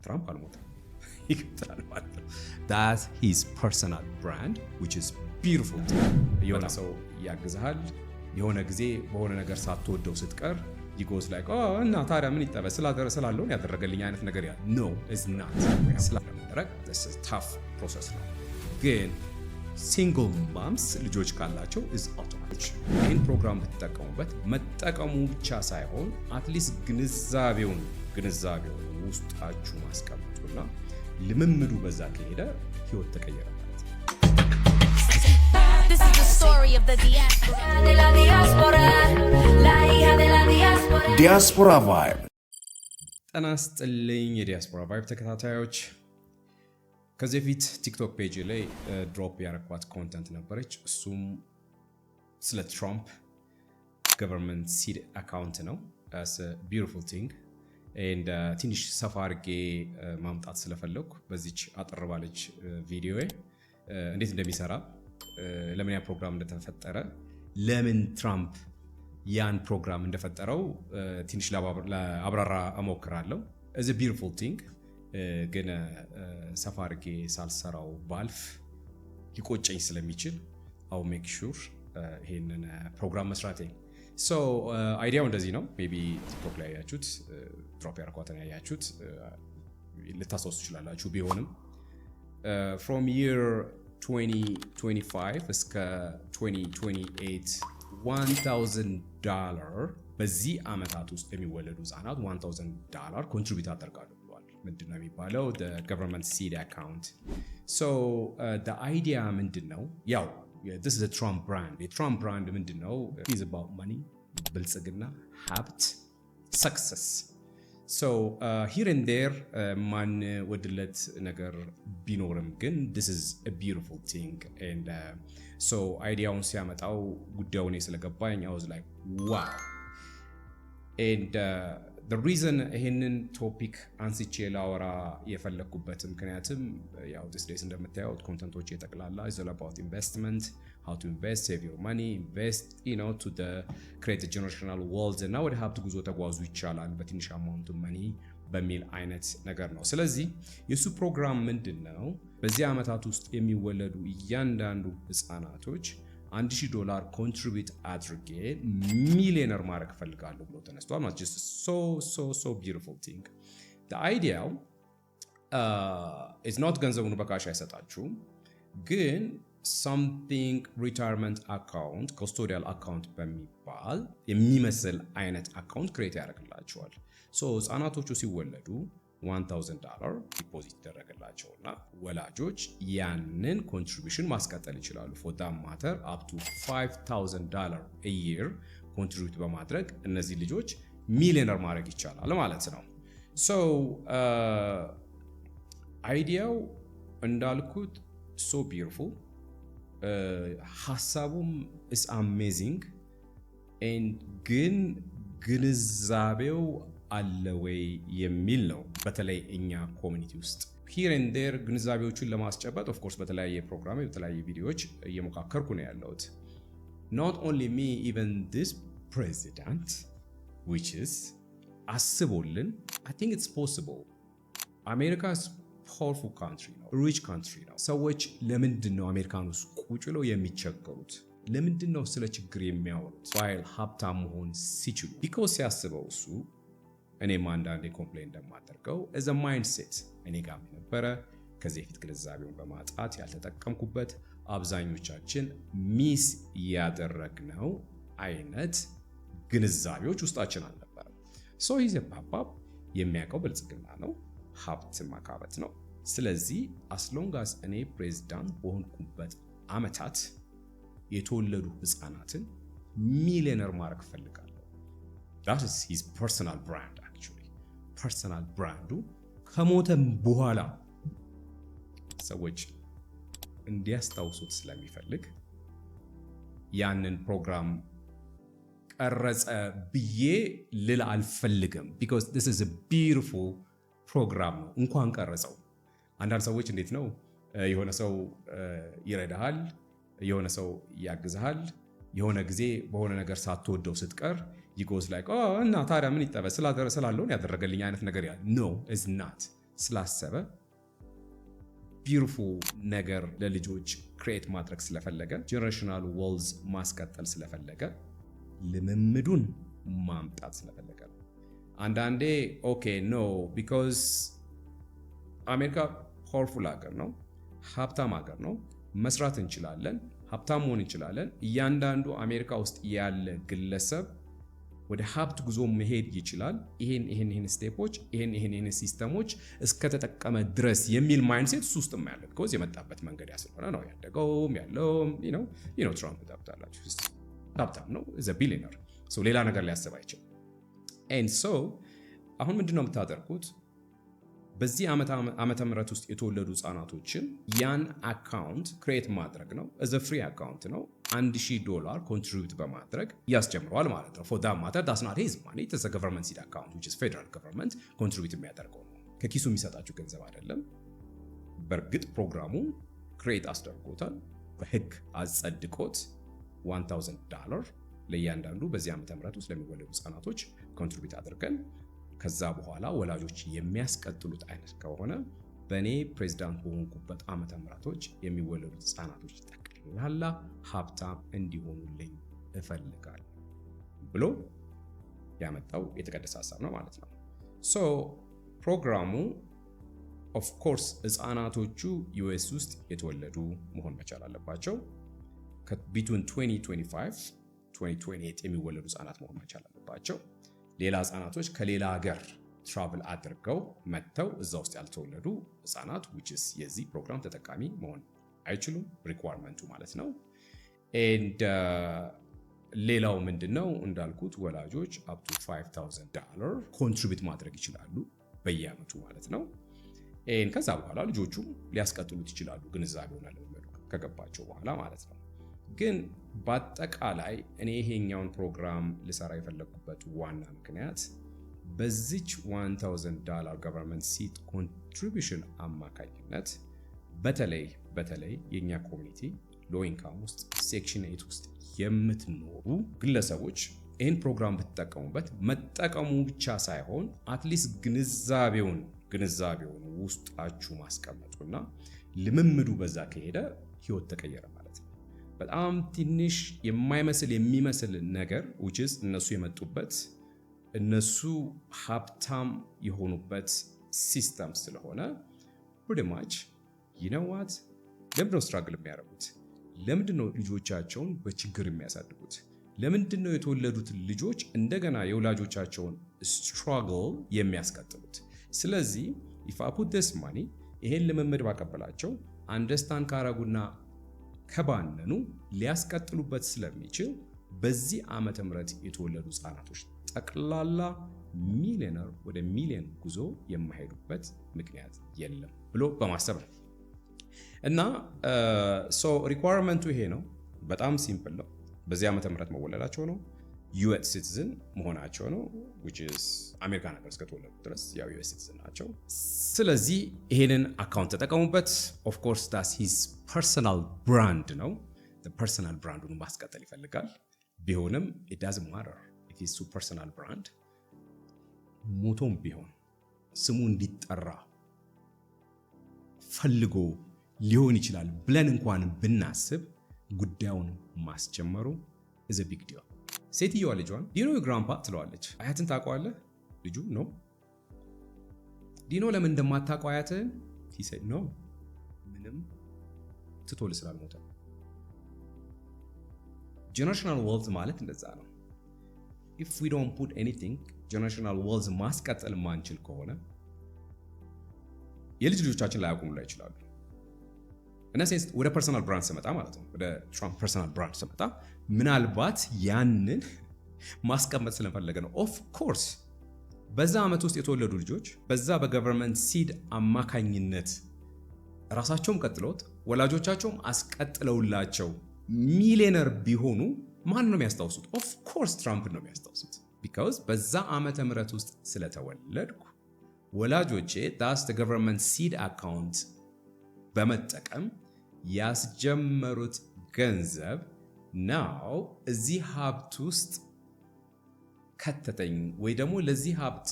ትራምፕ አልሞተም፣ ይቀጥላል ማለት ነው። That's his personal brand, which is beautiful። የሆነ ሰው ያግዝሃል። የሆነ ጊዜ በሆነ ነገር ሳትወደው ስትቀር he goes like እና ታዲያ ምን ይጠበስ ስላለውን ያደረገልኝ አይነት ነገር ያ no, it's not። ስለመደረግ tough process ነው፣ ግን single moms ልጆች ካላቸው is automatic። ይህን ፕሮግራም ብትጠቀሙበት፣ መጠቀሙ ብቻ ሳይሆን at least ግንዛቤውን ውስጣችሁ ማስቀመጡና ልምምዱ በዛ ከሄደ ህይወት ተቀየረ ማለት ነው። This is the story of the diaspora. De la diáspora, la hija de la diáspora. Diaspora Vibe. ጤና ይስጥልኝ የ Diaspora Vibe ተከታታዮች። ከዚህ በፊት TikTok page ላይ drop ያረኳት content ነበረች። እሱም ስለ ትራምፕ government seed account ነው። Beautiful thing። ትንሽ ሰፋ አድርጌ ማምጣት ስለፈለግኩ በዚች አጠር ባለች ቪዲዮ እንዴት እንደሚሰራ፣ ለምን ያ ፕሮግራም እንደተፈጠረ፣ ለምን ትራምፕ ያን ፕሮግራም እንደፈጠረው ትንሽ ለአብራራ እሞክራለሁ። It's beautiful thing፣ ግን ሰፋ አድርጌ ሳልሰራው ባልፍ ሊቆጨኝ ስለሚችል I'll make sure ይሄንን ፕሮግራም መስራቴ። So idea ው እንደዚህ ነው። Maybe TikTok ላይ ያያችሁት፣ drop ያረኳትን ያያችሁት ልታስታውሱ ትችላላችሁ። ቢሆንም from year 2025 እስከ 2028 $1000 በዚህ ዓመታት ውስጥ የሚወለዱ ህጻናት $1000 contribute ያደርጋሉ ብሏል። ምንድን ነው የሚባለው? Government seed account። So idea ምንድን ነው? ያው this is Trump brand። የትራምፕ brand ምንድን ነው? Is about money፣ ብልጽግና፣ ሀብት፣ success። So here and there ማንወድለት ነገር ቢኖርም ግን this is a beautiful thing and so idea ውን ሲያመጣው ጉዳዩ እኔ ስለገባኝ I was like, "Wow." And the reason ይሄንን topic አንስቼ ላወራ የፈለግኩበት ምክንያትም ያው these days እንደምታዩት content ኦች የጠቅላላ is all about investment, how to invest, save your money, invest to create generational wealth እና ወደ ሀብት ጉዞ ተጓዙ ይቻላል በትንሽ amount money በሚል አይነት ነገር ነው። ስለዚህ የእሱ ፕሮግራም ምንድን ነው? በዚህ ዓመታት ውስጥ የሚወለዱ እያንዳንዱ ህፃናቶች $1000 contribute አድርጌ ሚሊዮነር ማድረግ እፈልጋለሁ ብሎ ተነስቷል። ማለት just so so so beautiful thing። Idea ው is not ገንዘቡን በ cash አይሰጣችሁም፣ ግን something retirement account፣ custodial account በሚባል የሚመስል አይነት account create ያደርግላቸዋል። So ህፃናቶቹ ሲወለዱ $1000 deposit ይደረግላቸውና ወላጆች ያንን contribution ማስቀጠል ይችላሉ። For that matter, up to $5000 year contribute በማድረግ እነዚህ ልጆች ሚሊዮነር ማድረግ ይቻላል ማለት ነው። So idea ው እንዳልኩት so beautiful፣ ሀሳቡም is amazing፣ ግን ግንዛቤው አለ ወይ የሚል ነው። በተለይ እኛ community ውስጥ here and there ግንዛቤዎቹን ለማስጨበጥ of course በተለያየ ፕሮግራም በተለያየ ቪዲዮዎች እየሞካከርኩ ነው ያለሁት። Not only me, even this president which is አስቦልን I think it's possible። አሜሪካ powerful country ነው፣ rich country ነው። ሰዎች ለምንድን ነው አሜሪካን ውስጥ ቁጭ ብለው የሚቸገሩት? ለምንድን ነው ስለ ችግር የሚያወሩት? While ሀብታም መሆን ሲችሉ። Because ሲያስበው እሱ እኔም አንዳንዴ complain እንደማደርገው as a mindset እኔ ጋም የነበረ፣ ከዚህ በፊት ግንዛቤውን በማጣት ያልተጠቀምኩበት፣ አብዛኞቻችን miss ያደረግነው አይነት ግንዛቤዎች ውስጣችን አልነበረም። So he's ፓፓ የሚያውቀው ብልጽግና ነው፣ ሀብት ማካበት ነው። ስለዚህ as long as እኔ ፕሬዝዳንት በሆንኩበት አመታት የተወለዱ ህፃናትን ሚሊዮነር ማድረግ እፈልጋለሁ። That is his personal brand actually። Personal brand ኡ ከሞተም በኋላ ሰዎች እንዲያስታውሱት ስለሚፈልግ ያንን ፕሮግራም ቀረጸ ብዬ ልል አልፈልግም። Because this is a beautiful ፕሮግራም ነው። እንኳን ቀረጸው። አንዳንድ ሰዎች እንዴት ነው፣ የሆነ ሰው ይረዳሃል፣ የሆነ ሰው ያግዝሃል። የሆነ ጊዜ በሆነ ነገር ሳትወደው ስትቀር he goes like እና ታዲያ ምን ይጠበስ ስላለውን ያደረገልኝ አይነት ነገር ያ no, it's not። ስላሰበ፣ beautiful ነገር ለልጆች create ማድረግ ስለፈለገ፣ generational wealth ማስቀጠል ስለፈለገ፣ ልምምዱን ማምጣት ስለፈለገ ነው። አንዳንዴ okay, no, because አሜሪካ powerful ሀገር ነው፣ ሀብታም ሀገር ነው። መስራት እንችላለን፣ ሀብታም መሆን እንችላለን። እያንዳንዱ አሜሪካ ውስጥ ያለ ግለሰብ ወደ ሀብት ጉዞ መሄድ ይችላል። ይሄን ይሄን ይሄን step ኦች፣ ይሄን ይሄን ይሄን system ኦች እስከተጠቀመ ድረስ የሚል mindset እሱ ውስጥም ያለ፣ because የመጣበት መንገድ ያ ስለሆነ ነው ያደገውም ያለውም ነው። ትራምፕ ታውቁታላችሁ፣ ሀብታም ነው፣ the billionaire፣ ሌላ ነገር ሊያስብ አይችልም። And so አሁን ምንድን ነው የምታደርጉት? በዚህ ዓመተ ምህረት ውስጥ የተወለዱ ህጻናቶችን ያን account create ማድረግ ነው። As a free account ነው። $1000 contribute በማድረግ ያስጀምረዋል ማለት ነው። For that matter, that's not his money, it's government seed account, which is federal government contribute የሚያደርገው ነው። ከኪሱ የሚሰጣችሁ ገንዘብ አይደለም። በእርግጥ ፕሮግራሙ create አስደርጎታል፣ በህግ አጸድቆት $1000 ለእያንዳንዱ በዚህ ዓመተ ምህረት ውስጥ ለሚወለዱ ህጻናቶች contribute አድርገን ከዛ በኋላ ወላጆች የሚያስቀጥሉት አይነት ከሆነ በእኔ ፕሬዚዳንት በሆንኩበት ዓመተ ምህረቶች የሚወለዱት ህጻናቶች ጠቅላላ ሀብታም እንዲሆኑልኝ እፈልጋለሁ ብሎ ያመጣው የተቀደሰ ሀሳብ ነው ማለት ነው። So ፕሮግራሙ of course ህፃናቶቹ US ውስጥ የተወለዱ መሆን መቻል አለባቸው። Between 2025 2028 የሚወለዱ ህጻናት መሆን መቻል አለባቸው። ሌላ ህጻናቶች ከሌላ ሀገር travel አድርገው መጥተው እዛ ውስጥ ያልተወለዱ ህጻናት which is የዚህ ፕሮግራም ተጠቃሚ መሆን አይችሉም፣ requirement ኡ ማለት ነው። And ሌላው ምንድን ነው? እንዳልኩት ወላጆች up to $5000 contribute ማድረግ ይችላሉ በየአመቱ ማለት ነው። And ከዛ በኋላ ልጆቹ ሊያስቀጥሉት ይችላሉ ግንዛቤውን ልምምዱ ከገባቸው በኋላ ማለት ነው። ግን በአጠቃላይ እኔ ይሄኛውን ፕሮግራም ልሰራ የፈለግኩበት ዋና ምክንያት በዚች $1000 government seed contribution አማካኝነት በተለይ በተለይ የእኛ community low income ውስጥ፣ Section 8 ውስጥ የምትኖሩ ግለሰቦች ይህን ፕሮግራም ብትጠቀሙበት፣ መጠቀሙ ብቻ ሳይሆን at least ግንዛቤውን ውስጣችሁ ማስቀመጡና ልምምዱ በዛ ከሄደ ህይወት ተቀየረ ማለት ነው። በጣም ትንሽ የማይመስል የሚመስል ነገር which is እነሱ የመጡበት፣ እነሱ ሀብታም የሆኑበት system ስለሆነ pretty much, you know what፣ ለምንድነው struggle የሚያደርጉት? ለምንድን ነው ልጆቻቸውን በችግር የሚያሳድጉት? ለምንድን ነው የተወለዱት ልጆች እንደገና የወላጆቻቸውን struggle የሚያስቀጥሉት? ስለዚህ if I put this money፣ ይሄን ልምምድ ባቀበላቸው፣ understand ካረጉና ከባነኑ ሊያስቀጥሉበት ስለሚችል በዚህ ዓመተ ምህረት የተወለዱ ህጻናቶች ጠቅላላ ሚሊዮነር ወደ ሚሊዮን ጉዞ የማይሄዱበት ምክንያት የለም ብሎ በማሰብ ነው። እና so requirement ኡ ይሄ ነው። በጣም simple ነው። በዚህ ዓመተ ምህረት መወለዳቸው ነው። US citizen መሆናቸው ነው። Which is አሜሪካን ሀገር እስከተወለዱ ድረስ ያው US citizen ናቸው። ስለዚህ ይሄንን account ተጠቀሙበት። Of course, that's his personal brand ነው። Personal brand ኡን ማስቀጠል ይፈልጋል። ቢሆንም it doesn't matter if it's personal brand፣ ሞቶም ቢሆን ስሙ እንዲጠራ ፈልጎ ሊሆን ይችላል ብለን እንኳን ብናስብ ጉዳዩን ማስጀመሩ is a big deal። ሴትየዋ ልጇን "Do you know grandpa?" ትለዋለች። አያትህን ታውቀዋለህ? ልጁ "No." "Do you know ለምን እንደማታውቀው አያትህን?" He said, "No." ምንም ትቶልህ ስላልሞተ። Generational wealth ማለት እንደዛ ነው። If we don't put anything፣ generational wealth ማስቀጠል ማንችል ከሆነ የልጅ ልጆቻችን ላያውቁን ላይ ይችላሉ። እና sense ወደ personal brand ስመጣ ማለት ነው፣ ወደ ትራምፕ personal brand ስመጣ ምናልባት ያንን ማስቀመጥ ስለፈለገ ነው። Of course በዛ ዓመት ውስጥ የተወለዱ ልጆች በዛ በ government seed አማካኝነት ራሳቸውም ቀጥለውት ወላጆቻቸውም አስቀጥለውላቸው ሚሊዮነር ቢሆኑ ማን ነው የሚያስታውሱት? Of course ትራምፕን ነው የሚያስታውሱት። Because በዛ ዓመተ ምህረት ውስጥ ስለተወለድኩ ወላጆቼ that's government seed account በመጠቀም ያስጀመሩት ገንዘብ now እዚህ ሀብት ውስጥ ከተተኝ ወይ ደግሞ ለዚህ ሀብት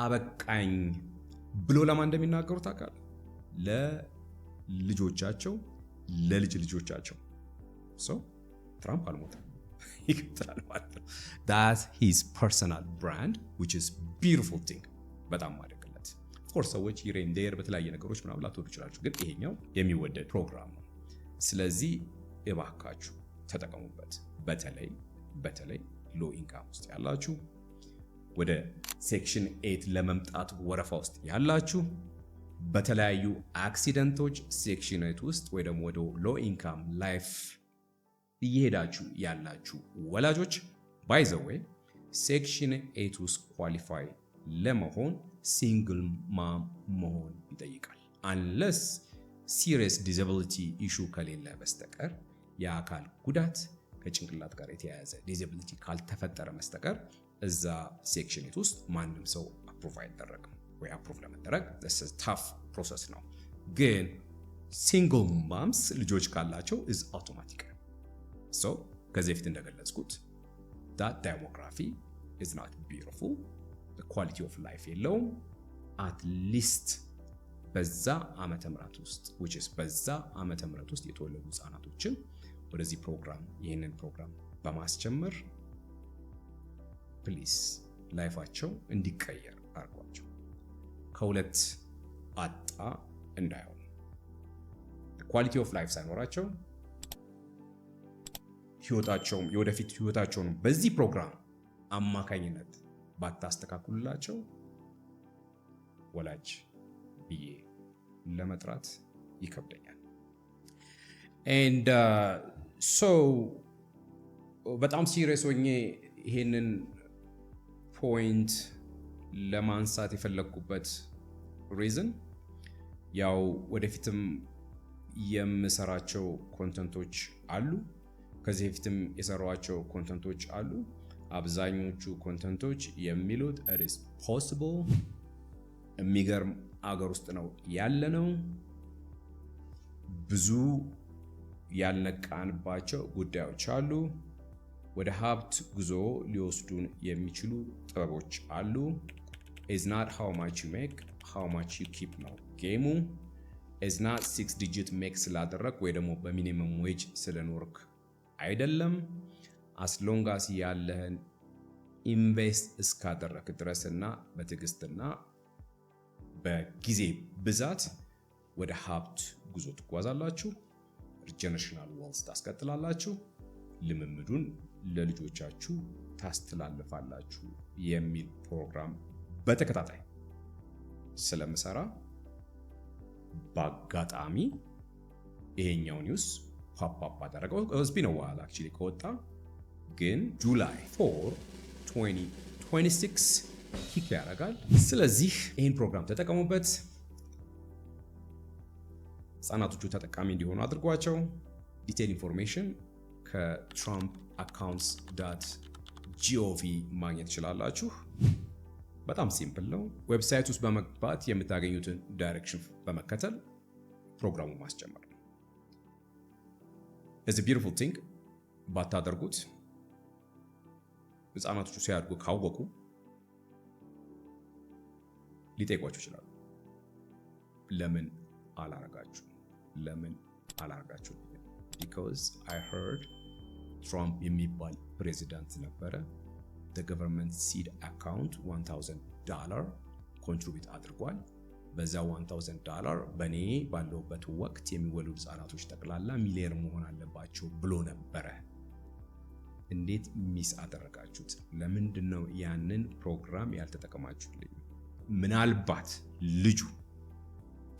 አበቃኝ ብሎ ለማን እንደሚናገሩ ታውቃለህ? ለልጆቻቸው፣ ለልጅ ልጆቻቸው። So ትራምፕ አልሞተም፣ ይቀጥላል ማለት ነው። That's his personal brand, which is beautiful thing። በጣም ማደግለት። Of course ሰዎች here and there በተለያየ ነገሮች ምናምን ላትወዱ ይችላችሁ፣ ግን ይሄኛው የሚወደድ ፕሮግራም ነው። ስለዚህ እባካችሁ ተጠቀሙበት። በተለይ በተለይ low income ውስጥ ያላችሁ፣ ወደ Section 8 ለመምጣት ወረፋ ውስጥ ያላችሁ፣ በተለያዩ accident ኦች Section 8 ውስጥ ወይ ደግሞ ወደ low income life እየሄዳችሁ ያላችሁ ወላጆች፣ by the way, Section 8 ውስጥ qualify ለመሆን single mom መሆን ይጠይቃል። Unless serious disability issue ከሌለ በስተቀር፣ የአካል ጉዳት ከጭንቅላት ጋር የተያያዘ disability ካልተፈጠረ በስተቀር እዛ Section 8 ውስጥ ማንም ሰው approve አይደረግም ወይ approve ለመደረግ tough process ነው። ግን single moms ልጆች ካላቸው is automatic። So ከዚህ በፊት እንደገለጽኩት that demography is not beautiful፣ quality of life የለውም። At least በዛ ዓመተ ምህረት ውስጥ which is በዛ ዓመተ ምህረት ውስጥ የተወለዱ ህጻናቶችን ወደዚህ ፕሮግራም፣ ይህንን ፕሮግራም በማስጀመር please life ኣቸው እንዲቀየር አድርጓቸው፣ ከሁለት አጣ እንዳይሆኑ፣ quality of life ሳይኖራቸው ህይወታቸውም የወደፊት ህይወታቸውን በዚህ ፕሮግራም አማካኝነት ባታስተካክሉላቸው ወላጅ ብዬ ለመጥራት ይከብደኛል። And so በጣም serious ሆኜ ይሄንን point ለማንሳት የፈለግኩበት reason ያው ወደፊትም የምሰራቸው content ኦች አሉ። ከዚህ በፊትም የሰራኋቸው content ኦች አሉ። አብዛኞቹ content ኦች የሚሉት it's possible፣ የሚገርም አገር ውስጥ ነው ያለነው። ብዙ ያልነቃንባቸው ጉዳዮች አሉ። ወደ ሀብት ጉዞ ሊወስዱን የሚችሉ ጥበቦች አሉ። It's not how much you make, how much you keep ነው game ኡ። It's not six digit make ስላደረግ ወይ ደግሞ በ minimum wage ስለኖርክ አይደለም። As long as ያለህን invest እስካደረክ ድረስና በትዕግስትና በጊዜ ብዛት ወደ ሀብት ጉዞ ትጓዛላችሁ። Generational wealth ታስቀጥላላችሁ። ልምምዱን ለልጆቻችሁ ታስተላልፋላችሁ የሚል ፕሮግራም በተከታታይ ስለምሰራ በአጋጣሚ ይሄኛው news pop up አደረገው። It's been a while actually ከወጣ፣ ግን July 4 2026 kick ያደርጋል። ስለዚህ ይህን ፕሮግራም ተጠቀሙበት። ህጻናቶቹ ተጠቃሚ እንዲሆኑ አድርጓቸው። Detail information ከ TrumpAccounts.gov ማግኘት ትችላላችሁ። በጣም simple ነው። Website ውስጥ በመግባት የምታገኙትን direction በመከተል ፕሮግራሙ ማስጀመር ነው። It's beautiful thing። ባታደርጉት ህፃናቶቹ ሲያድጉ ካወቁ ሊጠይቋችሁ ይችላሉ። ለምን አላረጋችሁ? ለምን አላረጋችሁ? Because I heard ትራምፕ የሚባል ፕሬዚዳንት ነበረ። Government seed account $1000 contribute አድርጓል። በዛ $1000 በእኔ ባለሁበት ወቅት የሚወለዱ ህጻናቶች ጠቅላላ ሚሊየነር መሆን አለባቸው ብሎ ነበረ። እንዴት miss አደረጋችሁት? ለምንድን ነው ያንን ፕሮግራም ያልተጠቀማችሁልኝ? ምናልባት ልጁ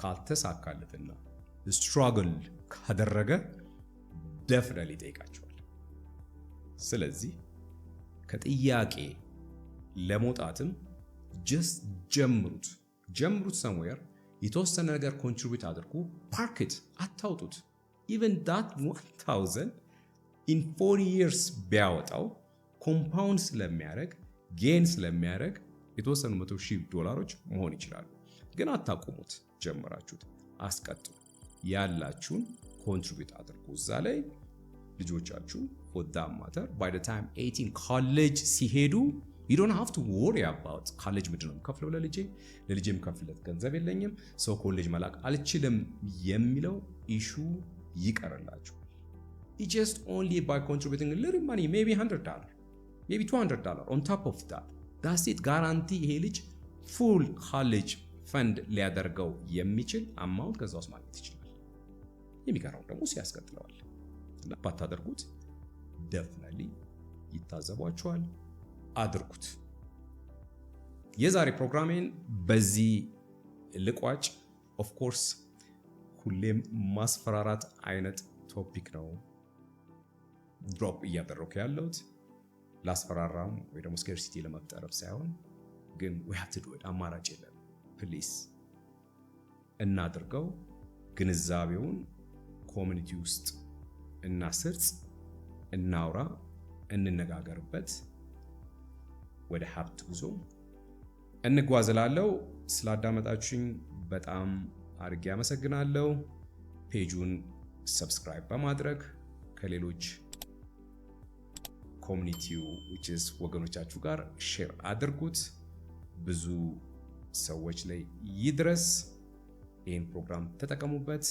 ካልተሳካለትና struggle ካደረገ definitely ይጠይቃቸዋል። ስለዚህ ከጥያቄ ለመውጣትም just ጀምሩት፣ ጀምሩት። Somewhere የተወሰነ ነገር contribute አድርጉ። Park it፣ አታውጡት። Even that 1000 in 40 years ቢያወጣው compound ስለሚያደርግ፣ gain ስለሚያደርግ የተወሰኑ 100,000 ዶላሮች መሆን ይችላሉ። ግን አታቁሙት። ጀመራችሁት፣ አስቀጥሉ። ያላችሁን contribute አድርጉ እዛ ላይ። ልጆቻችሁ for that matter by the time 18 ኮሌጅ ሲሄዱ You don't have to worry about college ምንድን ነው የምከፍለው ለልጄ፣ ለልጄ የምከፍልለት ገንዘብ የለኝም፣ so ኮሌጅ መላክ አልችልም የሚለው issue ይቀርላችኋል። Just only by contributing little money, maybe $100, maybe $200 on top of that, that's it. Guarantee ይሄ ልጅ full college fund ሊያደርገው የሚችል amount ከዛ ውስጥ ማግኘት ይችላል። የሚቀረው ደግሞ እሱ ያስቀጥለዋል። እና ባታደርጉት definitely ይታዘቧችኋል። አድርጉት። የዛሬ ፕሮግራሜን በዚህ ልቋጭ። Of course ሁሌም ማስፈራራት አይነት topic ነው drop እያደረኩ ያለሁት፣ ላስፈራራም ወይ ደግሞ scarcity ለመፍጠር ሳይሆን ግን we have to do it፣ አማራጭ የለም። Please እናድርገው። ግንዛቤውን community ውስጥ እናስርጽ፣ እናውራ፣ እንነጋገርበት። ወደ ሀብት ጉዞ እንጓዝ እላለሁ። ስላዳመጣችሁኝ በጣም አድርጌ አመሰግናለሁ። Page ኡን subscribe በማድረግ ከሌሎች community ው which is ወገኖቻችሁ ጋር share አድርጉት። ብዙ ሰዎች ላይ ይድረስ። ይህን ፕሮግራም ተጠቀሙበት።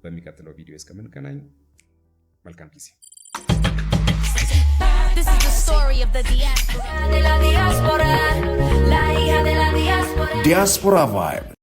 በሚቀጥለው ቪዲዮ እስከምንገናኝ መልካም ጊዜ። This is the story of the diaspora. De la diáspora, la hija de la diáspora. Diaspora Vibe.